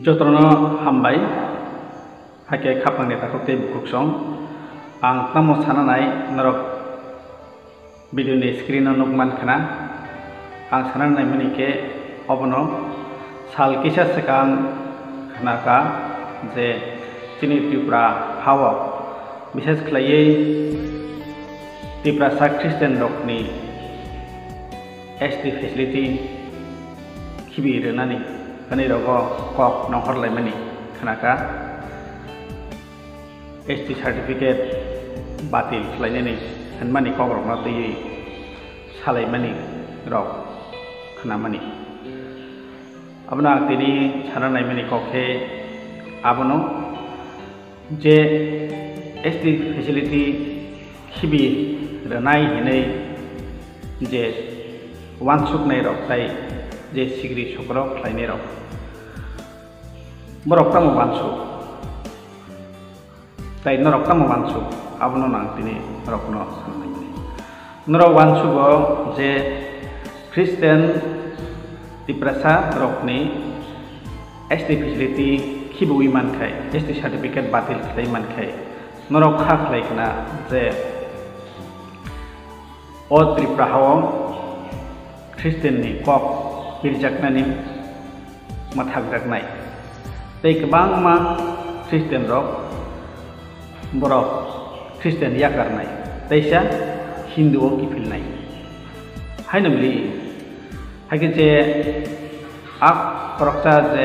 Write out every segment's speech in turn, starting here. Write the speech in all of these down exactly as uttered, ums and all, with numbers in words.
Jotono hambai, hakhe khapangni takhuk tei bukhuksong. Ang tamo sananai norok video ni screen o nukman khna. Ang sananai mani khe obono sal kisa swkang khnakha je chini Tripura hao, bishes khlaiwi Tiprasa Christian rokni S T facility khibi rwnani hwnwi rogo kok nongkhor laimani khnakha. S T certificate batil khlainani hwnmani kokrokno twiwi salaimani rok khnamani. Abono ang tini sana naimani kok khe abono je S T facility khibi rwnai hinwi je wansuknai rok tai je sigri sokro khlainai rok, borok tamo wansuk tai norok tamo wansuk, abono nang tini norokno sanai mani. Norok wansugo je Christian Tiprasa rokni S T facility khibiwi mankhai, S T certificate batil khlai mankhai, norok kha khlai khna je o Tripura hao Christian ni kok pirjaknani mathakjaknai, tei kwbangma Christian rok borok Christian yakarnai, teisa Hindu o kiphilnai. Haino mili, hakhe je a khoroksa je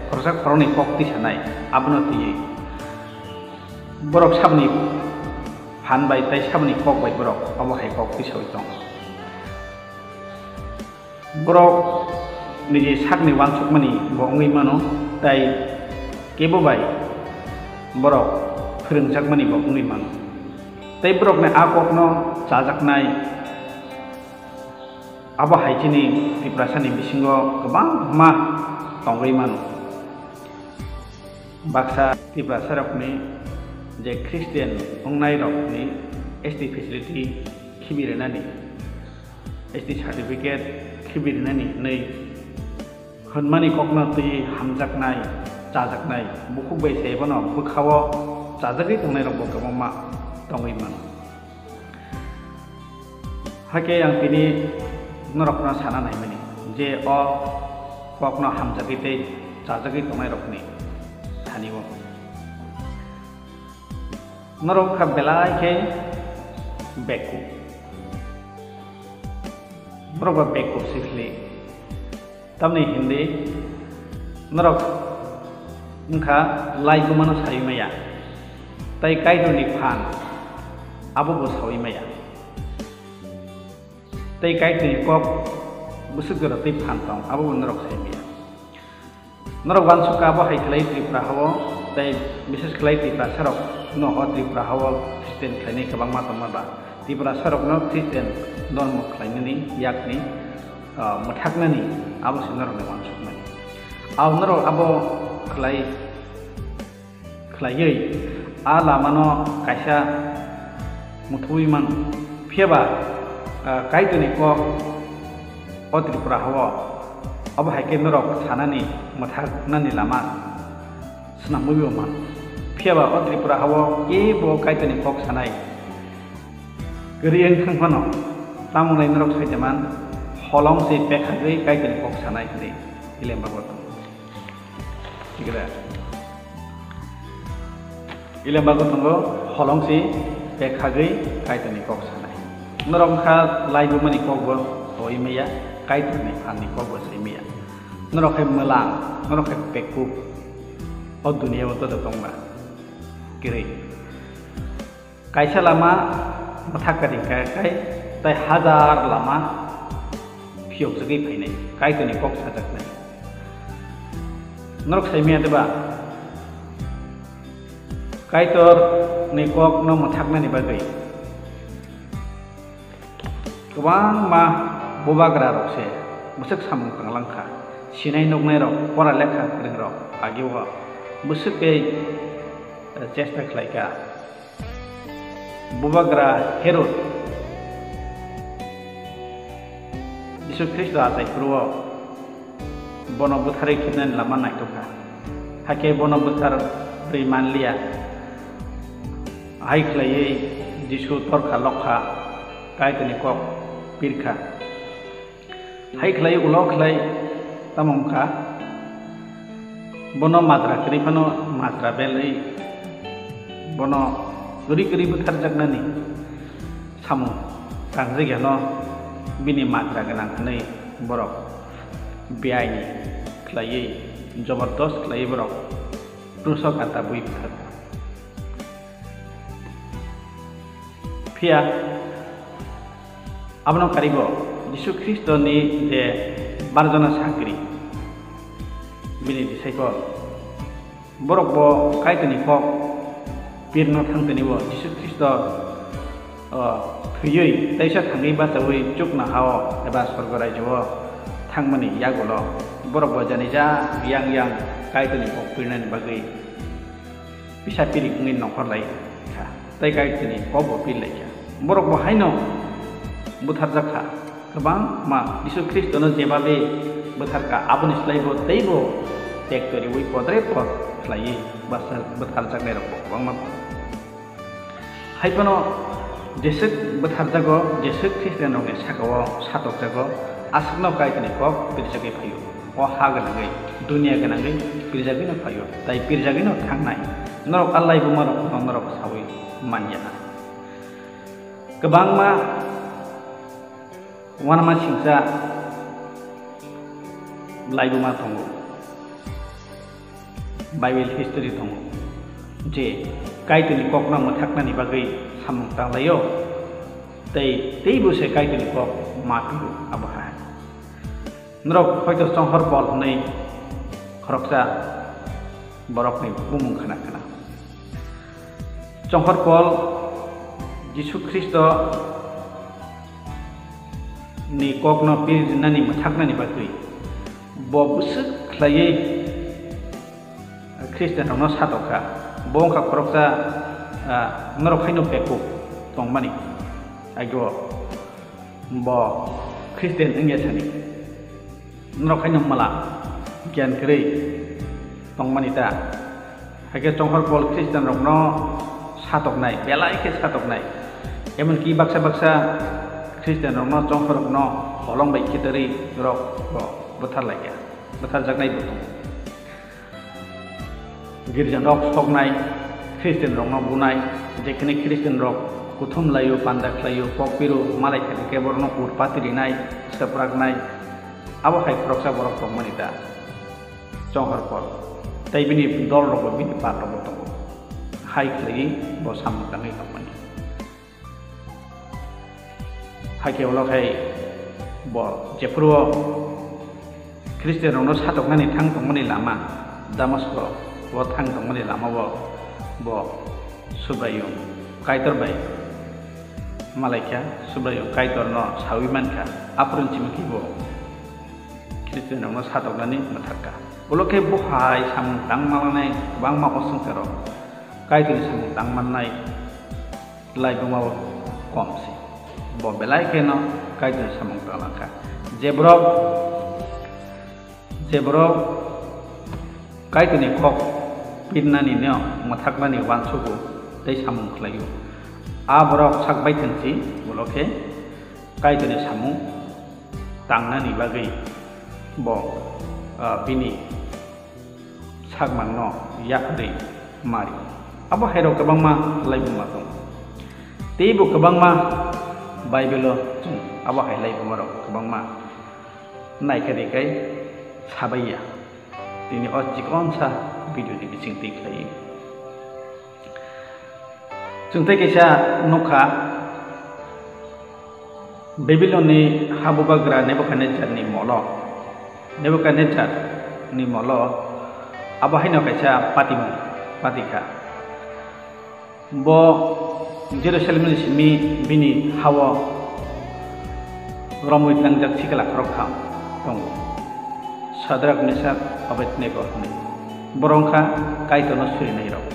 khoroksa khoroknwi kok tisanai, abono twiwi borok saboni phan bai tei saboni kok bai borok obo hai kok tisawi tongo. Borok niji sakni wansukmani bo wngwi mano, tei kebo bai borok phwrwngjakmani bo wngwi mano. Tei borokni a kokno chajaknai, abo hai chini Tiprasani bisingo kwbangma tongwi mano. Baksa Tiprasarokni je Christian wngnairokni S T facility khibi rwnani, S T certificate khibi rwnani hwnwi hwnmani kokno twi hamjaknai, chajaknai, bukhuk bai se bono bwkhao chajagwi tongnairokbo kwbangma tongwi mano. Hakhe ang tini norokno sana naimani je o kokno hamjagwi tei chajagwi tongnairokni thani-o norok kha belai khe bekkuk. Borok ba bekkuk sikli. Tamni hindi norok wngkha laigumano saui maya, tei Kaitorni phan abo bo saui maya, tei Kaitorni kok bwswk jora twi phan tong abo bo norok sai maya. Norok wansukha abo hai khlai Tripura hao, tei bises khlai Tiprasarok no o Tripura hao Christian khlainai kwbangma tongma ba. Tiprasarokno Christian dhormo khlainani yakni, ah, mwthaknani abo se norokni wansukmani. Abo norok abo khlai, khlaiwi a lamano kaisa muthubwi mano. Phiya ba, ah, Kaitorni kok o Tripura hao abo hai khe norok sanani mwthaknani lama swnamwi bo mano. Phiya ba o Tripura hao kebo Kaitorni kok sanai kwrwi wng thang phano, tamo nai norok sai tongman holong se pekhagwi Kaitorni kok sanai hwnwi Ilembago tongo. Thik da? Ilembago tongo holong se pekhagwi Kaitorni kok sanai. Norok wngkha laibumani kokbo saui maya, Kaitorni phanni kokbo sai maya. Norok hai mwlang, norok hai pekuk. O duniya o todo tongma kwrwi. Kaisa lama mwthak kwrwi kha khai, tei hajar lama phiyokjagwi phainai, Kaitorni kok sajaknai. Norok sai maya de ba? Kaitorni kokno mwthaknani bagwi kwbangma bubagra rok se bwswk samung tanglang kha. Sinai nuknai rok, pora lekha kwrwng rok agio bwswk tei, eh, chesta khlai kha. Bubagra Herod Jisu Khristo achai phuru o bono butharwi khibnani lama naithok kha. Hakhe bono bwthar brwi man liya. Hai khlaiwi Jisu torkha lokha, Kaitorni kok pirkha. Hai khlai ulo khlai tamo wngkha, bono majra kwrwi phano majra belwi bono kwrwi kwrwi bwtharjaknani samung kangjak yano bini majra gwnang hwnwi borok beaini khlaiwi, jobordos khlaiwi borok kruso gata bui bwthar. Phiya abono karibo Jisu Khristoni je barjona sakri, bini disciple, borok bo Kaitorni kok pirno thangtini bo Jisu Khristo, o, thwiwi teisa thangwi bachaui chukna hao eba sorgo raijao thangmani yagulo borok bo janija yang yang Kaitorni kok pirnani bagwi pisa pirik wngwi nongkhor lai kha, tei Kaitorni kok bo pir lai kha. Borok bo haino butharjak kha. Kwbangma Jisu Khristono jebabe butharkha, aboni slai bo teibo tek toriwi podre pod khlaiwi basa-, butharjaknairok bo kwbangma tongo. Hai phano jeswk butharjago, jeswk Khristianrokni sakao satokjago, aswkno Kaitorni kok pirjagwi phaio. O ha gwnangwi, duniya gwnangwi pirjagwino phaio, tai pirjagwino thangnai. Norok a laibumarokno norok saui man ya. Kwbangma uanama singcha laibuma tongo, Bible history tongo, je Kaitorni kokno mwthaknani bagwi samung tanglaio, tei teibo se Kaitorni kok ma piro abo hai. Norok hoito Chonghor Pol hwnwi khoroksa borokni bumung khna khna. Chonghor Pol Jisu Khristo ni kokno pirnani mwthaknani bagwi bo bwswk khlaiwi Khristianrokno satokha. Bo wngkha khoroksa, ah, norok haino bekup tongmani. Ageo bo Khristian wngya sani. Norok haino mala giyan kwrwi tongmani ta. Hakhe Chonghor Pol Khristianrokno satoknai, belai khe satoknai. Emonki baksa baksa Khristianrokno Chonghorrokno holong bai khitorwi rok bo butharlaikha, butharjaknai bo tongo. Girjanok soknai, Khristianrokno bunai, jekhene Khristianrok kuthum laio, panda khlaio, pok piro, malai khe khe borokno ur pati rinai, swpraknai, abo hai khoroksa borok tongmani ta Chonghor Pol, tei bini dolrokbo, bini parrokbo tongo. Hai khlaiwi bo samung tangwi tongmani. Hakhe ulo khai bo jephuru o Khristianrokno satoknani thang tongmani lama, Damasko o thang tongmani lama o bo Subraiyung Kaitor bai malaikha, Subraiyung Kaitorno saui mankha, aphuru simi khe bo Khristianrokno satoknani mwthakha. Ulo khe bo hai samung tangma lanai kwbangma o swngcharo Kaitorni samung tangmannai laibuma bo kom se. Bo belai kheno Kaitorni samung tanglangkha. Je borok, je borok Kaitorni kok pirnanino mwthaknani uansugo tei samung khlaio, a borok sak baithang si, ulo khe Kaitorni samung tangnani bagwi bo, ah, bini sakmangno yakarwi mari. Abo hairok kwbangma laibuma tongo. Teibo kwbangma Bible-o chwng abo hai laibumarok kwbangma naikha rikai sabai ya. Tini o chikonsa video ni bising twi khlaiwi. Chwng tei kaisa nukha, Babilonni habubagra Nebukadnezzarni molo, Nebukadnezzarni molo, abo haino kaisa patimung, patikha. Bo Jerusalemni simi bini hao romwi tlangjak sikla khoroktham tongo, Sadrak, Mesak, Abednego hwnwi. Borok wngkha Kaitorno surinairok.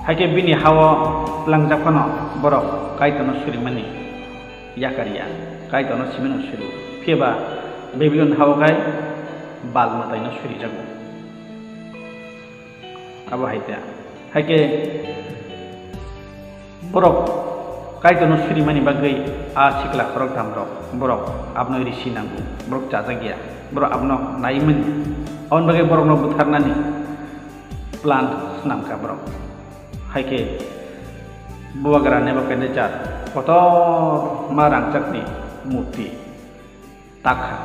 Hakhe bini hao tlangjak phano borok Kaitorno surimani yakar ya, Kaitorno simino suru. Phiya ba Babilon hao khai Bal mwtaino surijago. Abo hai ta. Hai khe borok Kaitorno sirimani bagwi a sikla khoroktham rok borok abno risi nango, borok chajak ya, borok abno naimani, aboni bagwi borokno butharnani plan swnamkha borok. Hai khe bubagra Nebukadnejar kotorma rangchakni murti takha.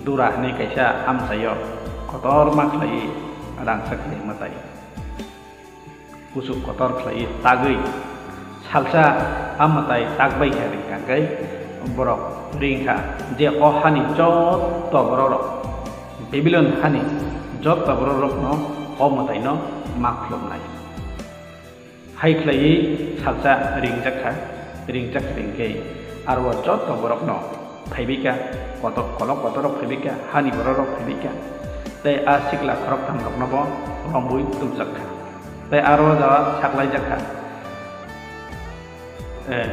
Dura hwnwi kaisa amchaio kotorma khlaiwi rangchakni mwtai kuchuk kotor khlaiwi tagwi salsa a mwtai takbai kha ringkha, hwnkhe borok ringkha je o hani jotto bororok, Babilon hani jotto bororokno o mwtaino ma khulumnai. Hai khlaiwi salsa ringjak kha, ringjak ringkhe aro o jotto borokno phaibai kha, kotor, kolok kotorrok phaibai kha, hani bororok phaibai kha, tei a sikla khoroktham roknobo romwi tubjak kha, tei aro o jaga saklaijak kha. Eh,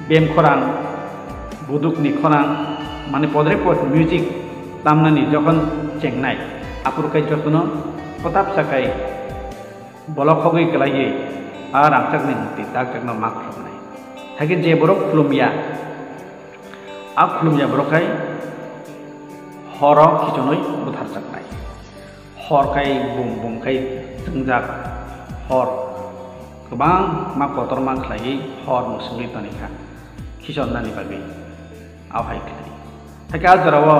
bem khorang, budukni khorang, mane podrek pod music tamnani jokhon chengnai, aphuru khe jotono kwtapsa khai bolok hogwi kwlaiwi a rangchakni murti takjakno ma khulumnai. Hakhe je borok khulumya, a khulumya borok khai horo khichonwi butharjaknai. Hor khai bum bum khai chwngjak, hor kwbangma kotorma khlaiwi hor mwswngwi tonikha khichonnani bagwi. Abo hai khlai. Hakhe a jorao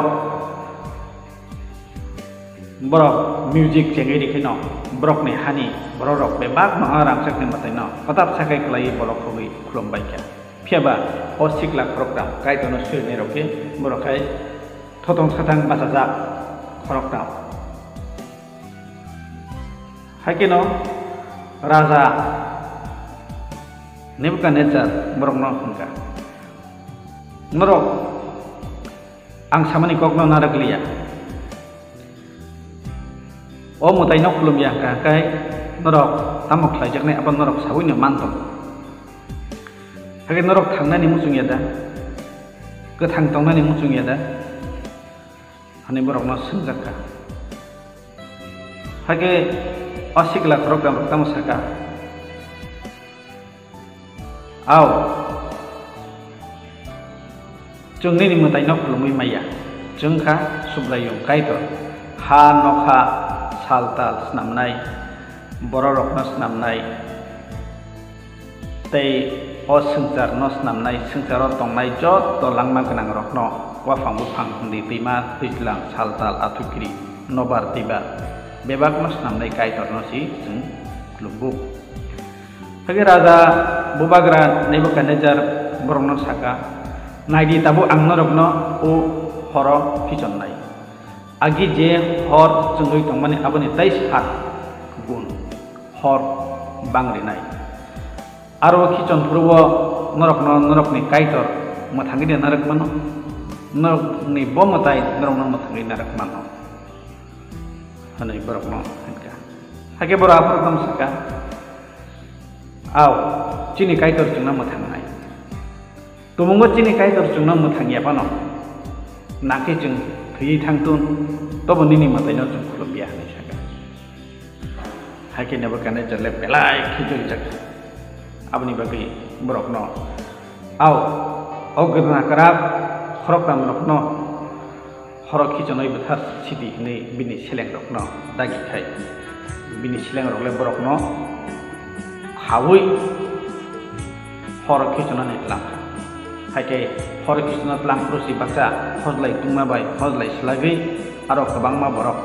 borok music chengwi rikhaino borokni hani bororok bebakno a rangchakni mwtaino kwtapsa khai khlaiwi bolok hogwi khulumbaikha. Phiyaba o sikla khoroktham Kaitorno sirinairok khe borok khai thotong sathang bachajak khoroktham. Haikhe no raja Nebukadnejar borokno hwnkha, "Norok ang samani kokno narwk liya. O mwtaino khulumya hwnkha, hwnkhe norok tamo khlaijaknai abo norok saui no man tongo. Hakhe norok thangnani muchung ya da? Kwthang tongnani muchung ya da?" hwnwi borokno swngjak kha. Hakhe o sikla khoroktham rok tamo saka, "Ao, chwng nini mwtaino khulumwi maya. Chwng kha Subraiyung Kaitor, ha nokha sal tal snamnai, bororokno snamnai, tei o swngcharno snamnai, swngcharo tongnai joto langma gwnangrokno, uaphang buphang, hwndi twima, twijlang, sal tal, athuikiri, nobar twibar, bebakno snamnai Kaitorno se chwng khulumgo." Hakhe raja bubagra Nebukadnejar borokno saka, "Nai di, tabuk ang norokno o horo khichonnai. Agi je hor chwngwi tongmani aboni teis hat gun hor bang rinai. Aro khichon phuru-o norokno norokni Kaitor mwthangwi narwk mano, norokni bo mwtai norokno mwthangwi narwk mano," hwnwi borokno hwnkha. Hakhe borok aphuru tamo sakha, "Ao, chini Kaitor chwngno mwthangnai. Tumungo chini Kaitor chwngno mwthangya phano, nakhe chwng thwiwi thangtun, tobo nini mwtaino chwng khulumya," hwnwi sakha. Hakhe Nebukadnejar le belai khijolijak. Aboni bagwi borokno, "Ao, o gwdna kwrak khoroktham rokno horo khichonwi bwthar sidi," hwnwi bini selengrokno dagi khai, bini selengrok le borokno khaui horo khichonani tlang kha. Hakhe horo khichona tlang phuru si baksa hojlai tungma bai hojlai swlagwi aro kwbangma borok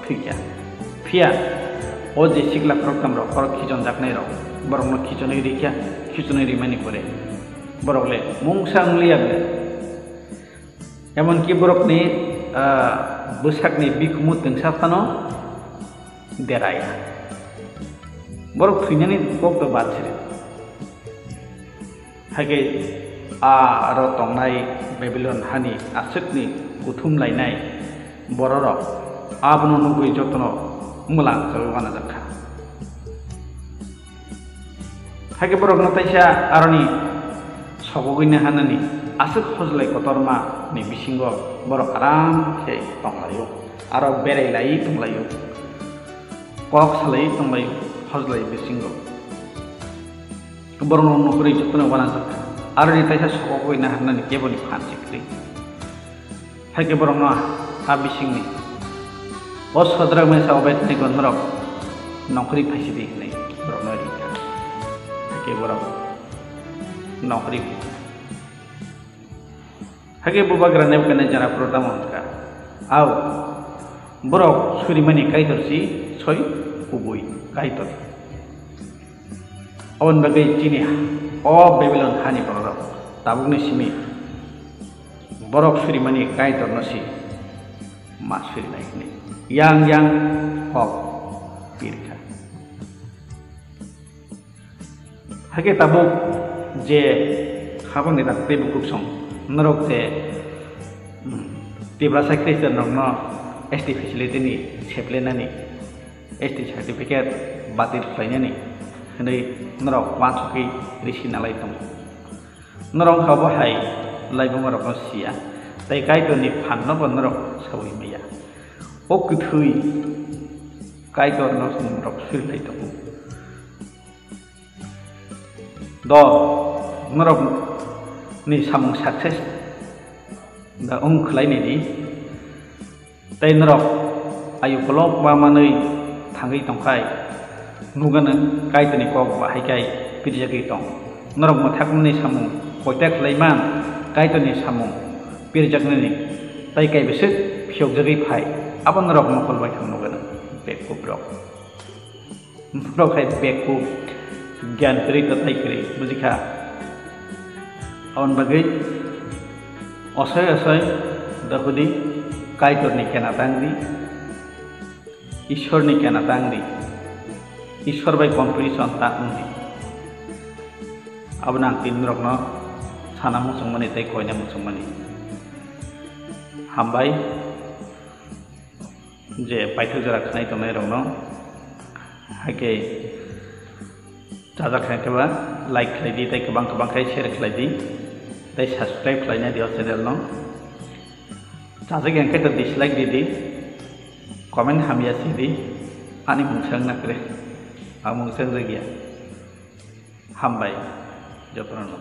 thwikha. Phiya o je sikla khoroktham rok horo khichonjaknai rok, borokno khichonwi rikha, khichonwi rimani pore borok le mungsa wngliya bwle. Emonki borokni, ah, bwsakni bikhumu twngsa phano deraya. Borok thwinani kokto bad siri. Hakhe aro tongnai Babilon hani aswkni kuthum lainai bororok abono nugwi jotono mwlang chwlwi uanajak kha. Hakhe borokno teisa aroni sogogwino hanani aswk hojlai kotorma ni bisingo borok aram khe tonglaio, aro berai lai tonglaio. Kok salai tongbai hojlai bisingo. Borokno nukri jotono uanajak kha. Aroni taisa sokogwi naharnani keboni phan si kwrwi. Haikhe borokno ha bisingni, "O Sodrak, Mesak, Abednego, norok nongkhorwi phaisidi," hwnwi borokno ri kha. Haikhe borok nongkhorwi phai kha. Haikhe bubagra Nebukadnejar aphuru tamo hwn kha, "Au, borok surimani Kaitor si soi kubui Kaitor. Aboni bagwi chini o Babilon hani bororok tabukni simi borok surimani Kaitorno si ma surinai," hwnwi yang yang kok pir kha. Haikhe tabuk je habangni dakti bukuksong norok je, hmm, Tiprasa Christian rokno S T facility ni seplenani, S T certificate batil khlainani hwnwi norok uansukwi risi nalai tongo. Norok wngkha bo hai laibuma rokno siya, tei Kaitorni phanno bo norok saui maya. O kwthwi Kaitorno norok suri lai tongo. Do, norok ni samung success da wng khlai nai di. Tei norok ayu kolok ma manwi thangwi tongkhai, nugano Kaitorni kok ba hai kai pirjagwi tong. Norok mwthakmani samung koita khlai man, Kaitorni samung pirjaknani tei kaibiswk phiyokjagwi phai, abo norok mokol bai thang nugano, bekup rok. Borok hai beku, giyan kwrwi, kwthai kwrwi, bujikha. Aboni bagwi osoi osoi dohudi, Kaitorni kena tang di, Ishwarni kena tang di, Ishwar bai competition ta wng di. Abono ang tini norokno sana muchungmani tei koina muchungmani. Hambai. Je paithak jora khnai tongnai rokno, haikhe chajak kha khe ba like khlai di, tei kwbang kwbang khe share khlai di, tei subscribe khlai nai di o channel no. Chajak yang khe to dislike di di, comment hamya si di, ani mungsa wngna kwrwi, ang mungsa wngjakya. Hambai jotono no.